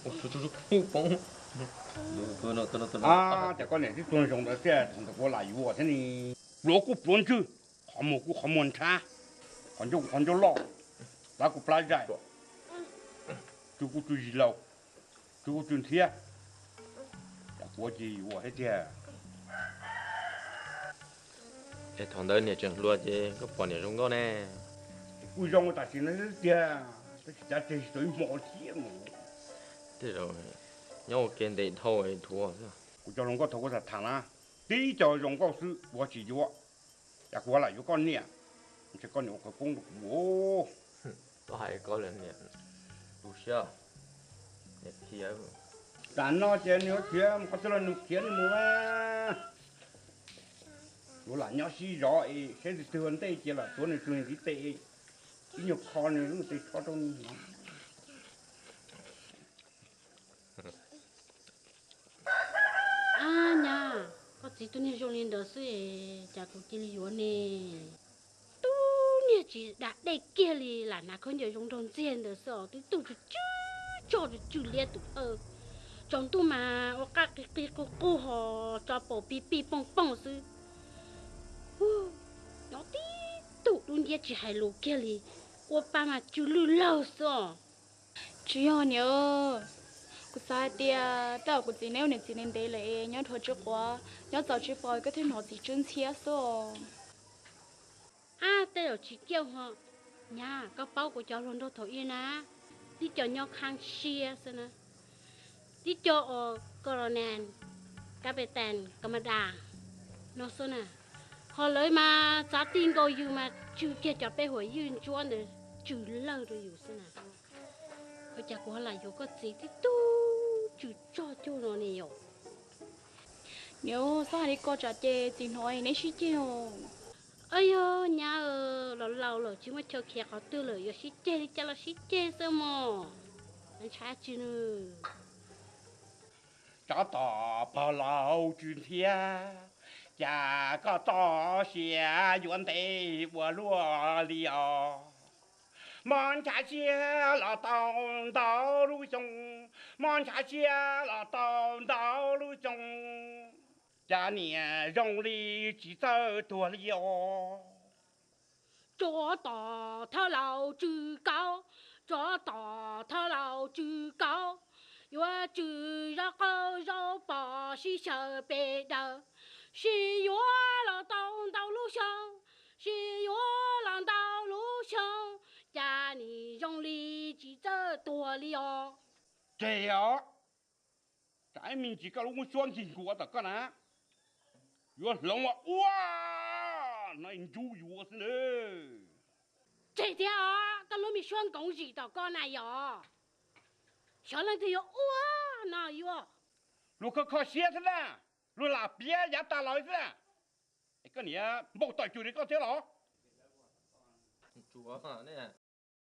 Poob, poob. Ces koj niam twb tuag zoo ntawd tiag, thaum ntawd kuv lam yuav thiab ne. Pluav kuj pluav ntswg, qhov muag kuj qhov muag nrhab, qhov ncauj kuj qhov ncauj loj, plab kuj plab zaim, tsw kuj tsw zis laus, tsw kuj tsw ntxhiab, cas kuv ua ces yuav thiab tiag. Es thaum ntawd niam tseem hluas ces koj pom niam zoo nkauj ne? Kuj zoo tam sim no tiag, tab sis cav tseg tsis tau ib hmo thiab mus. Tej zaum nyob ua ke ntev dhau dhuav xwb. Kuv cov hluas nkauj thaum kuv tham tham na, tib co zoo nkauj xwb kuv tsis yuav, cas kuv lam yuav koj niam, ntshe koj niam ua qhov poob rau kuv. Koj hais koj lawm niam, tu siab, niam khiav. Tam no ces nws khiav mus qhov twg los nws khiav nws mus na. Kuv lam nyob sib zov es saib twg twg ua ntej ces lam tuav nws tus ntiv tes, ib nyuag kho nws lub tes tsho rau nws no. Ab nyab, koj txiv tus niag zoo li ntawd xwb es cas kuv cia li yuav ne? Tus niag tsis da dej kiag li lam hnav khaub ncaws zoo nraug ntxiag ntawd xwb os, twb tuj tsw tsw tsog tsw tsw liab tus thawj. Tsaus ntuj mas ua qaj qig qig qug qug hos tso paus pig pig pooj pooj xwb. Nyob tib tug dub nciab tsis hais lus kiag li, ua pa mas tsw lwj lawg xwb os. Tsis yog niam, kuv xav hais tias tej zaum kuv txiv neb ua niam txiv ntev ntev lawm es nyob dhuav tsw quav nyob txaus tsis pom koj thiaj hnov txiv tsw ntxhiab xwb os. Ab, tej zaum tsis kiaj ho. Nyab, koj paub kuv cov hluas nraug thaum ub na, tib co nyob khab siab xwb na, tib co ua colonel, captain, commandant no xwb na, ho lawv mas txav ti nkaus yus mas tsw kiag cov peb huam ywj ntsuab ntawd tsw lawg rau yus xwb na. Ua cas kuv ho lam yuav koj txiv tib tug tsw tsog cuag no ne yom? Niam, txhob hais li ko tsam ces txiv hnov neb sib ceg os. Yog nyab, laus laus lawm tsis muaj chaw khiav qhov twg lawm, yuav sib ceg li cas los sib ceg xwb mog, ntshai tsi. Tsov tom pog laus tsw ntxhiab, cas koj txoj sia yuav ntev ua luaj li os. Mob ntshav siab los tau ntau lub xyoo, mob ntshav siab los tau ntau lub xyoo, cas niam zoo li tsis txawj tuag li os. Tsov tom thawj laus tsw kaub, tsov tom thawj laus tsw kaub, yuav tsw zaub qaub zaub pos sib xyaw pes daws, sib yuav los tau ntau lub xyoo, sib yuav los ntau lub xyoo, cas nim zoo li tsis txawj tuag li os. Tseg os, tsam ib me ntsis koj lub suab nkig nkuav tom koj na, yuav hloov ua ua no ntsub yuav xwb na. Tseg thiab os, koj lub me suab nkoov zim tom koj na yog, xyov leej twg yuav ua no yuav. Luag kho kho siab xwb na, luag lam piav yav tas los xwb na. Es koj niam npau taws cus li koj thiab los?